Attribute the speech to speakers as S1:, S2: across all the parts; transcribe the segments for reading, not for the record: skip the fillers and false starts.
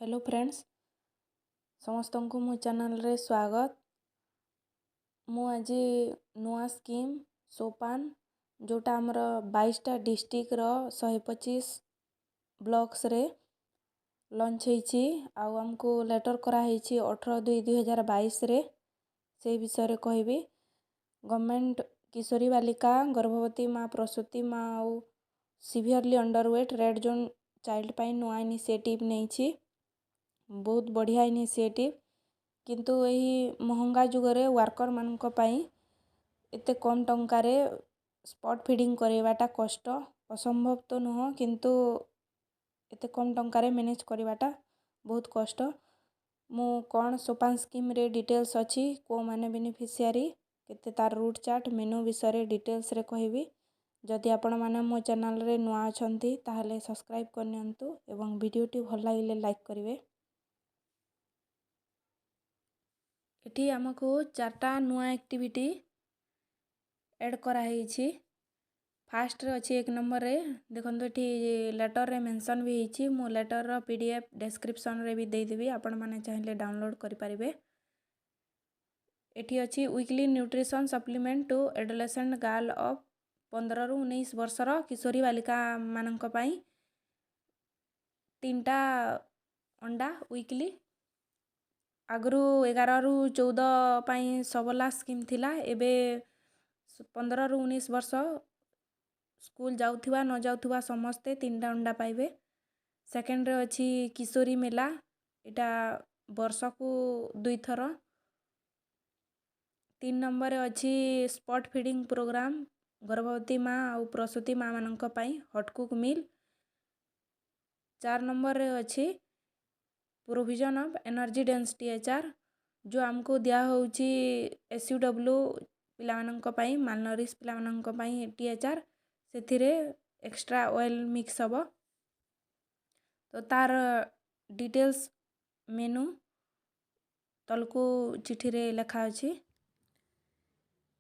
S1: Hello friends, ସମସ୍ତଙ୍କୁ ମୋ ଚ୍ୟାନେଲ୍ରେ ସ୍ୱାଗତ। ମୁଁ ଆଜି ନୂଆ ସ୍କିମ୍ ସୋପାନ, ଯେଉଁଟା ଆମର 22ଟା ଡିଷ୍ଟ୍ରିକ୍ଟର 125 ବ୍ଲକ୍ସରେ ଲଞ୍ଚ ହେଇଛି ଆଉ ଆମକୁ ଲେଟର୍ କରାହେଇଛି 18/2/2022ରେ, ସେଇ ବିଷୟରେ କହିବି। ଗଭର୍ଣ୍ଣମେଣ୍ଟ କିଶୋରୀ ବାଲିକା, ଗର୍ଭବତୀ ମା, ପ୍ରସୂତି ମା ଆଉ severely underweight red zone child ପାଇଁ ନୂଆ ଇନିସିଏଟିଭ୍ ନେଇଛି। ବହୁତ ବଢ଼ିଆ ଇନିସିଏଟିଭ୍, କିନ୍ତୁ ଏହି ମହଙ୍ଗା ଯୁଗରେ ୱାର୍କର୍ମାନଙ୍କ ପାଇଁ ଏତେ କମ୍ ଟଙ୍କାରେ ସ୍ପଟ୍ ଫିଡ଼ିଂ କରାଇବାଟା କଷ୍ଟ। ଅସମ୍ଭବ ତ ନୁହଁ, କିନ୍ତୁ ଏତେ କମ୍ ଟଙ୍କାରେ ମ୍ୟାନେଜ୍ କରିବାଟା ବହୁତ କଷ୍ଟ। ମୁଁ କ'ଣ ସୋପାନ ସ୍କିମ୍ରେ ଡିଟେଲ୍ସ ଅଛି, କେଉଁମାନେ ବେନିଫିସିଆରୀ, କେତେ ତାର ରୁଟ୍ ଚାର୍ଟ, ମେନୁ ବିଷୟରେ ଡିଟେଲ୍ସରେ କହିବି। ଯଦି ଆପଣମାନେ ମୋ ଚ୍ୟାନେଲ୍ରେ ନୂଆ ଅଛନ୍ତି, ତାହେଲେ ସବସ୍କ୍ରାଇବ୍ କରିନିଅନ୍ତୁ ଏବଂ ଭିଡ଼ିଓଟି ଭଲ ଲାଗିଲେ ଲାଇକ୍ କରିବେ। ଏଠି ଆମକୁ ଚାରିଟା ନୂଆ ଆକ୍ଟିଭିଟି ଏଡ଼୍ କରାହେଇଛି। ଫାର୍ଷ୍ଟରେ ଅଛି 1 ନମ୍ବରରେ, ଦେଖନ୍ତୁ, ଏଠି ଲେଟର୍ରେ ମେନସନ୍ ବି ହେଇଛି। ମୁଁ ଲେଟର୍ର PDF ଡେସ୍କ୍ରିପସନ୍ରେ ବି ଦେଇଦେବି, ଆପଣମାନେ ଚାହିଁଲେ ଡାଉନଲୋଡ଼୍ କରିପାରିବେ। ଏଠି ଅଛି weekly nutrition supplement to adolescent girl of 15ରୁ 19 ବର୍ଷର କିଶୋରୀ ବାଲିକାମାନଙ୍କ ପାଇଁ ତିନିଟା ଅଣ୍ଡା ୱିକଲି। ଆଗରୁ 11ରୁ 14 ପାଇଁ ସବଲା ସ୍କିମ୍ ଥିଲା, ଏବେ 15ରୁ 19 ବର୍ଷ ସ୍କୁଲ ଯାଉଥିବା ନ ଯାଉଥିବା ସମସ୍ତେ ତିନିଟା ଅଣ୍ଡା ପାଇବେ। ସେକେଣ୍ଡରେ ଅଛି କିଶୋରୀ ମେଲା, ଏଇଟା ବର୍ଷକୁ ଦୁଇଥର। 3 ନମ୍ବରରେ ଅଛି ସ୍ପଟ୍ ଫିଡ଼ିଂ ପ୍ରୋଗ୍ରାମ୍, ଗର୍ଭବତୀ ମା ଆଉ ପ୍ରସୂତି ମାଆମାନଙ୍କ ପାଇଁ ହଟ୍ କୁକ୍ ମିଲ୍। 4 ନମ୍ବରରେ ଅଛି provision of energy dense THR, ଯେଉଁ ଆମକୁ ଦିଆହେଉଛି SUW ପିଲାମାନଙ୍କ ପାଇଁ, ମାଲନରିସ୍ ପିଲାମାନଙ୍କ ପାଇଁ THR, ସେଥିରେ ଏକ୍ସଟ୍ରା ଅଏଲ୍ ମିକ୍ସ ହେବ। ତ ତାର ଡିଟେଲ୍ସ ମେନୁ ତଳକୁ ଚିଠିରେ ଲେଖା ଅଛି।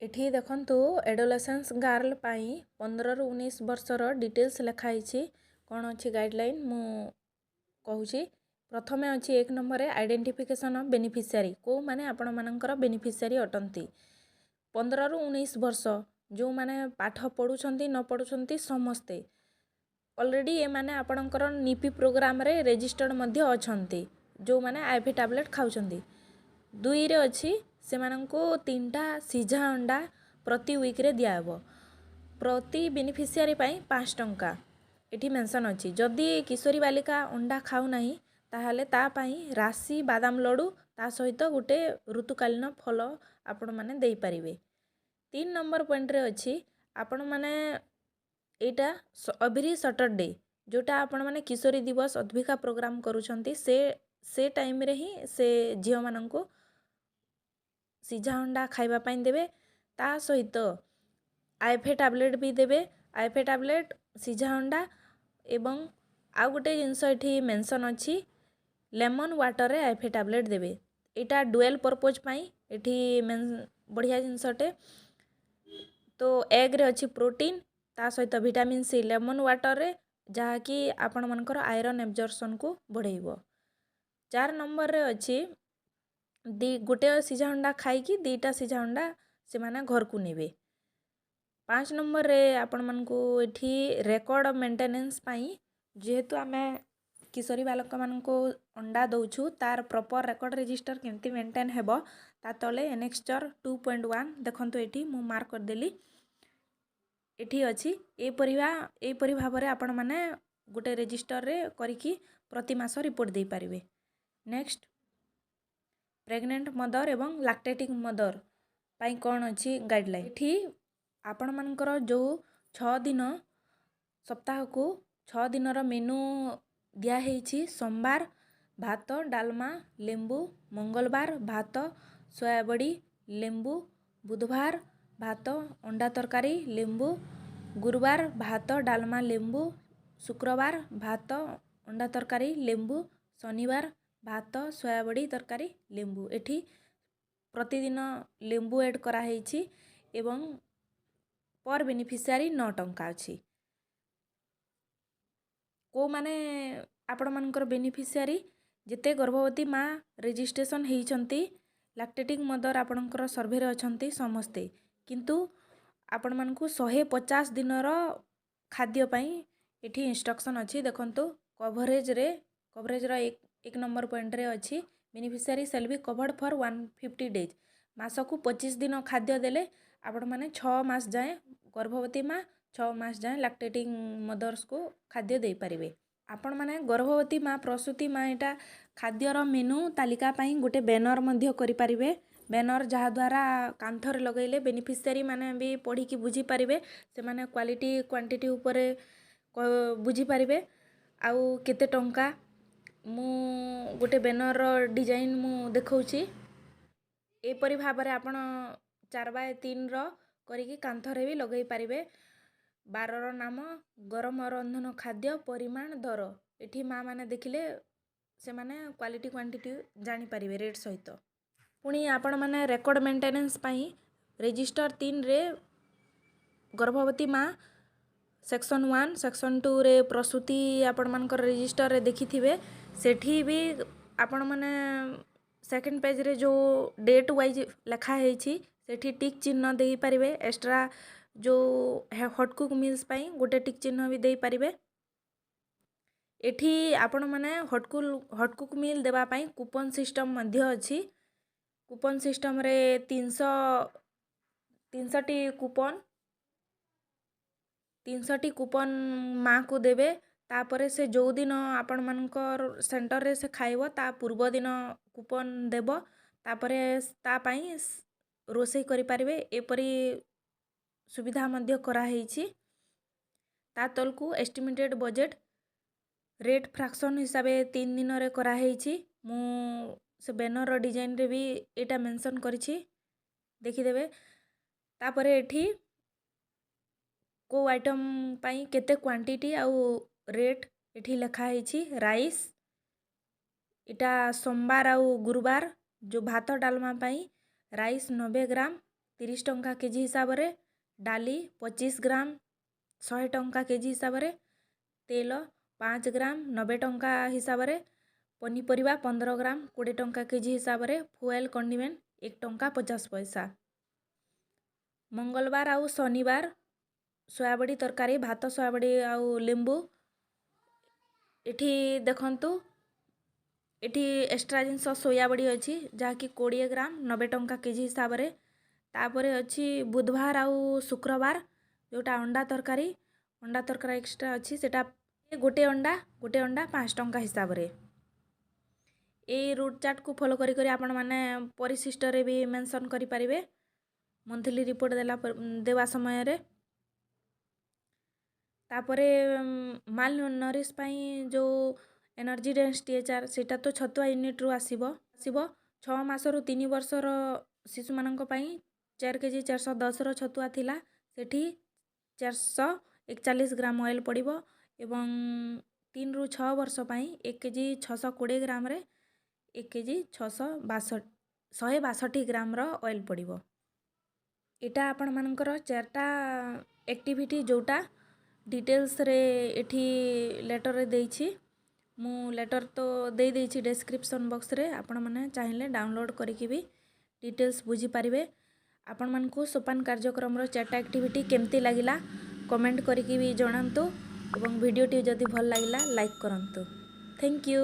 S1: ଏଠି ଦେଖନ୍ତୁ, ଏଡୋଲେସେନ୍ସ ଗାର୍ଲ ପାଇଁ 15ରୁ 19 ବର୍ଷର ଡିଟେଲ୍ସ ଲେଖା ହେଇଛି। କ'ଣ ଅଛି ଗାଇଡ଼ଲାଇନ୍, ମୁଁ କହୁଛି। ପ୍ରଥମେ ଅଛି 1 ନମ୍ବରରେ ଆଇଡେଣ୍ଟିଫିକେସନ୍ ଅଫ୍ ବେନିଫିସିଆରୀ, କେଉଁମାନେ ଆପଣମାନଙ୍କର ବେନିଫିସିଆରୀ ଅଟନ୍ତି। 15ରୁ 19 ବର୍ଷ ଯେଉଁମାନେ ପାଠ ପଢ଼ୁଛନ୍ତି ନ ପଢ଼ୁଛନ୍ତି ସମସ୍ତେ, ଅଲରେଡ଼ି ଏମାନେ ଆପଣଙ୍କର ନିପି ପ୍ରୋଗ୍ରାମରେ ରେଜିଷ୍ଟର୍ଡ଼ ମଧ୍ୟ ଅଛନ୍ତି, ଯେଉଁମାନେ ଆଇଏଫଏ ଟ୍ୟାବଲେଟ୍ ଖାଉଛନ୍ତି। 2ରେ ଅଛି ସେମାନଙ୍କୁ ତିନିଟା ସିଝା ଅଣ୍ଡା ପ୍ରତି ୱିକ୍ରେ ଦିଆହେବ। ପ୍ରତି ବେନିଫିସିଆରୀ ପାଇଁ 5 ଟଙ୍କା ଏଠି ମେନସନ୍ ଅଛି। ଯଦି କିଶୋରୀ ବାଲିକା ଅଣ୍ଡା ଖାଉନାହିଁ, ତାହେଲେ ତା ପାଇଁ ରାଶି ବାଦାମ ଲଡ଼ୁ, ତା ସହିତ ଗୋଟେ ଋତୁକାଳୀନ ଫଳ ଆପଣମାନେ ଦେଇପାରିବେ। 3 ନମ୍ବର ପଏଣ୍ଟରେ ଅଛି ଆପଣମାନେ ଏଇଟା ଏଭ୍ରି ସଟରଡେ, ଯେଉଁଟା ଆପଣମାନେ କିଶୋରୀ ଦିବସ ଅଦ୍ଭିକା ପ୍ରୋଗ୍ରାମ କରୁଛନ୍ତି, ସେ ଟାଇମ୍ରେ ହିଁ ସେ ଝିଅମାନଙ୍କୁ ସିଝା ଅଣ୍ଡା ଖାଇବା ପାଇଁ ଦେବେ। ତା ସହିତ ଆଇଏଫଏ ଟ୍ୟାବଲେଟ୍ ବି ଦେବେ। ଆଇଏଫଏ ଟ୍ୟାବଲେଟ୍, ସିଝା ଅଣ୍ଡା ଏବଂ ଆଉ ଗୋଟେ ଜିନିଷ ଏଠି ମେନସନ୍ ଅଛି, ଲେମନ୍ ୱାଟରରେ ଆଇଏଫଏ ଟ୍ୟାବଲେଟ୍ ଦେବେ। ଏଇଟା ଡୁଏଲ୍ ପର୍ପୋଜ୍ ପାଇଁ ଏଠି ବଢ଼ିଆ ଜିନିଷଟେ। ତ ଏଗ୍ରେ ଅଛି ପ୍ରୋଟିନ୍, ତା ସହିତ ଭିଟାମିନ୍ ସି ଲେମନ୍ ୱାଟରରେ, ଯାହାକି ଆପଣମାନଙ୍କର ଆଇରନ୍ ଏବଜର୍ପସନ୍କୁ ବଢ଼େଇବ। 4 ନମ୍ବରରେ ଅଛି ଗୋଟେ ସିଝା ଅଣ୍ଡା ଖାଇକି 2ଟା ସିଝା ଅଣ୍ଡା ସେମାନେ ଘରକୁ ନେବେ। 5 ନମ୍ବରରେ ଆପଣମାନଙ୍କୁ ଏଠି ରେକର୍ଡ଼ ମେଣ୍ଟେନାନ୍ସ ପାଇଁ, ଯେହେତୁ ଆମେ କିଶୋରୀ ବାଲକମାନଙ୍କୁ ଅଣ୍ଡା ଦେଉଛୁ, ତାର ପ୍ରପର୍ ରେକର୍ଡ଼ ରେଜିଷ୍ଟର କେମିତି ମେଣ୍ଟେନ୍ ହେବ, ତା ତଳେ ଏନେକ୍ସଚର୍ 2.1 ଦେଖନ୍ତୁ, ଏଠି ମୁଁ ମାର୍କ କରିଦେଲି, ଏଠି ଅଛି। ଏହିପରି ଭାବରେ ଆପଣମାନେ ଗୋଟେ ରେଜିଷ୍ଟରରେ କରିକି ପ୍ରତି ମାସ ରିପୋର୍ଟ ଦେଇପାରିବେ। ନେକ୍ସଟ, ପ୍ରେଗନେଣ୍ଟ ମଦର ଏବଂ ଲାକ୍ଟେଟିଂ ମଦର ପାଇଁ କ'ଣ ଅଛି ଗାଇଡ଼ଲାଇନ୍। ଏଠି ଆପଣମାନଙ୍କର ଯେଉଁ 6 ଦିନ, ସପ୍ତାହକୁ 6 ଦିନର ମେନୁ ଦିଆହେଇଛି। ସୋମବାର ଭାତ, ଡାଲମା, ଲେମ୍ବୁ, ମଙ୍ଗଳବାର ଭାତ, ସୋୟାବଡ଼ି, ଲେମ୍ବୁ, ବୁଧବାର ଭାତ, ଅଣ୍ଡା ତରକାରୀ, ଲେମ୍ବୁ, ଗୁରୁବାର ଭାତ, ଡାଲମା, ଲେମ୍ବୁ, ଶୁକ୍ରବାର ଭାତ, ଅଣ୍ଡା ତରକାରୀ, ଲେମ୍ବୁ, ଶନିବାର ଭାତ, ସୋୟାବଡ଼ି ତରକାରୀ, ଲେମ୍ବୁ। ଏଠି ପ୍ରତିଦିନ ଲେମ୍ବୁ ଏଡ଼୍ କରାହେଇଛି ଏବଂ ପର୍ ବେନିଫିସିଆରୀ 9 ଟଙ୍କା ଅଛି। କେଉଁମାନେ ଆପଣମାନଙ୍କର ବେନିଫିସିଆରୀ, ଯେତେ ଗର୍ଭବତୀ ମା ରେଜିଷ୍ଟ୍ରେସନ୍ ହେଇଛନ୍ତି, ଲାକ୍ଟେଟିଂ ମଦର ଆପଣଙ୍କର ସର୍ଭେରେ ଅଛନ୍ତି ସମସ୍ତେ, କିନ୍ତୁ ଆପଣମାନଙ୍କୁ 150 ଦିନର ଖାଦ୍ୟ ପାଇଁ ଏଠି ଇନଷ୍ଟ୍ରକ୍ସନ୍ ଅଛି। ଦେଖନ୍ତୁ, କଭରେଜରେ, କଭରେଜର ଏକ ନମ୍ବର ପଏଣ୍ଟରେ ଅଛି, "Beneficiary shall be covered for 150 days." ମାସକୁ 25 ଦିନ ଖାଦ୍ୟ ଦେଲେ ଆପଣମାନେ 6 ମାସ ଯାଏଁ ଗର୍ଭବତୀ ମା, 6 ମାସ ଯାଏଁ ଲାକ୍ଟେଟିଂ ମଦର୍ସକୁ ଖାଦ୍ୟ ଦେଇପାରିବେ। ଆପଣମାନେ ଗର୍ଭବତୀ ମା, ପ୍ରସୂତି ମା, ଏଇଟା ଖାଦ୍ୟର ମେନୁ ତାଲିକା ପାଇଁ ଗୋଟେ ବ୍ୟାନର୍ ମଧ୍ୟ କରିପାରିବେ। ବ୍ୟାନର୍ ଯାହାଦ୍ୱାରା କାନ୍ଥରେ ଲଗାଇଲେ ବେନିଫିସିଆରୀ ମାନେ ବି ପଢ଼ିକି ବୁଝିପାରିବେ। ସେମାନେ କ୍ୱାଲିଟି, କ୍ୱାଣ୍ଟିଟି ଉପରେ ବୁଝିପାରିବେ ଆଉ କେତେ ଟଙ୍କା। ମୁଁ ଗୋଟେ ବ୍ୟାନର୍ର ଡିଜାଇନ୍ ମୁଁ ଦେଖାଉଛି। ଏପରି ଭାବରେ ଆପଣ 4 ବାଇ 3ର କରିକି କାନ୍ଥରେ ବି ଲଗାଇ ପାରିବେ। ବାରର ନାମ, ଗରମ ରନ୍ଧନ ଖାଦ୍ୟ, ପରିମାଣ, ଦର। ଏଠି ମା ମାନେ ଦେଖିଲେ ସେମାନେ କ୍ୱାଲିଟି, କ୍ୱାଣ୍ଟିଟି ଜାଣିପାରିବେ ରେଟ୍ ସହିତ। ପୁଣି ଆପଣମାନେ ରେକର୍ଡ଼ ମେଣ୍ଟେନାନ୍ସ ପାଇଁ ରେଜିଷ୍ଟର 3ରେ ଗର୍ଭବତୀ ମା, ସେକ୍ସନ୍ 1, ସେକ୍ସନ୍ 2ରେ ପ୍ରସୂତି ଆପଣମାନଙ୍କର ରେଜିଷ୍ଟରରେ ଦେଖିଥିବେ। ସେଠି ବି ଆପଣମାନେ ସେକେଣ୍ଡ ପେଜ୍ରେ ଯେଉଁ ଡେଟ୍ ୱାଇଜ୍ ଲେଖା ହେଇଛି, ସେଠି ଟିକ୍ ଚିହ୍ନ ଦେଇପାରିବେ। ଏକ୍ସଟ୍ରା ଯେଉଁ ହଟ୍ କୁକ୍ ମିଲ୍ସ ପାଇଁ ଗୋଟେ ଟିକ୍ ଚିହ୍ନ ବି ଦେଇପାରିବେ। ଏଠି ଆପଣମାନେ ହଟ୍ କୁକ୍ ମିଲ୍ ଦେବା ପାଇଁ କୁପନ୍ ସିଷ୍ଟମ୍ ମଧ୍ୟ ଅଛି। କୁପନ୍ ସିଷ୍ଟମ୍ରେ 300ଟି କୁପନ୍, 300ଟି କୁପନ୍ ମାଆକୁ ଦେବେ। ତାପରେ ସେ ଯେଉଁଦିନ ଆପଣମାନଙ୍କର ସେଣ୍ଟରରେ ସେ ଖାଇବ, ତା ପୂର୍ବ ଦିନ କୁପନ୍ ଦେବ। ତାପରେ ତା ପାଇଁ ରୋଷେଇ କରିପାରିବେ। ଏପରି ସୁବିଧା ମଧ୍ୟ କରାହେଇଛି। ତା ତଳକୁ ଏଷ୍ଟିମେଟେଡ଼ ବଜେଟ୍ ରେଟ୍ ଫ୍ରାକ୍ସନ୍ ହିସାବରେ 3 ଦିନରେ କରାହେଇଛି। ମୁଁ ସେ ବ୍ୟାନର୍ର ଡିଜାଇନରେ ବି ଏଇଟା ମେନସନ୍ କରିଛି, ଦେଖିଦେବେ। ତାପରେ ଏଠି କେଉଁ ଆଇଟମ୍ ପାଇଁ କେତେ କ୍ୱାଣ୍ଟିଟି ଆଉ ରେଟ୍ ଏଠି ଲେଖା ହେଇଛି। ରାଇସ୍, ଏଇଟା ସୋମବାର ଆଉ ଗୁରୁବାର ଯେଉଁ ଭାତ ଡାଲମା ପାଇଁ ରାଇସ୍ 90 ଗ୍ରାମ 30 ଟଙ୍କା କେଜି ହିସାବରେ, ଡାଲି 25 ଗ୍ରାମ 100 ଟଙ୍କା କେଜି ହିସାବରେ, ତେଲ 5 ଗ୍ରାମ 90 ଟଙ୍କା ହିସାବରେ, ପନିପରିବା 15 ଗ୍ରାମ 20 ଟଙ୍କା କେଜି ହିସାବରେ, ଫୁଏଲ୍ କଣ୍ଡିମେଣ୍ଟ 1 ଟଙ୍କା 50 ପଇସା। ମଙ୍ଗଳବାର ଆଉ ଶନିବାର ସୋୟାବଡ଼ି ତରକାରୀ, ଭାତ, ସୋୟାବଡ଼ି ଆଉ ଲେମ୍ବୁ। ଏଠି ଦେଖନ୍ତୁ, ଏଠି ଏକ୍ସଟ୍ରା ଜିନିଷ ସୋୟାବଡ଼ି ଅଛି, ଯାହାକି 20 ଗ୍ରାମ 90 ଟଙ୍କା କେଜି ହିସାବରେ। ତାପରେ ଅଛି ବୁଧବାର ଆଉ ଶୁକ୍ରବାର ଯେଉଁଟା ଅଣ୍ଡା ତରକାରୀ, ଅଣ୍ଡା ତରକାରୀ ଏକ୍ସଟ୍ରା ଅଛି। ସେଇଟା ଗୋଟେ ଅଣ୍ଡା 5 ଟଙ୍କା ହିସାବରେ। ଏଇ ରୁଟ୍ ଚାର୍ଟକୁ ଫଲୋ କରି କରି ଆପଣମାନେ ପରିଶିଷ୍ଟରେ ବି ମେନସନ୍ କରିପାରିବେ ମନ୍ଥଲି ରିପୋର୍ଟ ଦେବା ସମୟରେ। ତାପରେ ମାଲ୍ ନରିଶ ପାଇଁ ଯେଉଁ ଏନର୍ଜି ଡେନ୍ସ ଟିଏଚ୍ଆର୍, ସେଇଟା ତ ଛତୁଆ ୟୁନିଟ୍ରୁ ଆସିବ। 6 ମାସରୁ 3 ବର୍ଷର ଶିଶୁମାନଙ୍କ ପାଇଁ 4 କେଜି 410ର ଛତୁଆ ଥିଲା, ସେଠି 441 ଗ୍ରାମ ଅଏଲ୍ ପଡ଼ିବ ଏବଂ 3ରୁ 6 ବର୍ଷ ପାଇଁ 1 କେଜି 620 ଗ୍ରାମରେ 1 କେଜି 162 ଗ୍ରାମର ଅଏଲ୍ ପଡ଼ିବ। ଏଇଟା ଆପଣମାନଙ୍କର ଚାରିଟା ଆକ୍ଟିଭିଟି, ଯେଉଁଟା ଡିଟେଲ୍ସରେ ଏଠି ଲେଟର୍ରେ ଦେଇଛି। ମୁଁ ଲେଟର୍ ତ ଦେଇଦେଇଛି ଡେସ୍କ୍ରିପସନ୍ ବକ୍ସରେ, ଆପଣମାନେ ଚାହିଁଲେ ଡାଉନଲୋଡ଼୍ କରିକି ବି ଡିଟେଲ୍ସ ବୁଝିପାରିବେ। ଆପଣମାନଙ୍କୁ ସୋପାନ କାର୍ଯ୍ୟକ୍ରମର ଚାରିଟା ଆକ୍ଟିଭିଟି କେମିତି ଲାଗିଲା, କମେଣ୍ଟ କରିକି ବି ଜଣାନ୍ତୁ ଏବଂ ଭିଡ଼ିଓଟି ଯଦି ଭଲ ଲାଗିଲା, ଲାଇକ୍ କରନ୍ତୁ। Thank you.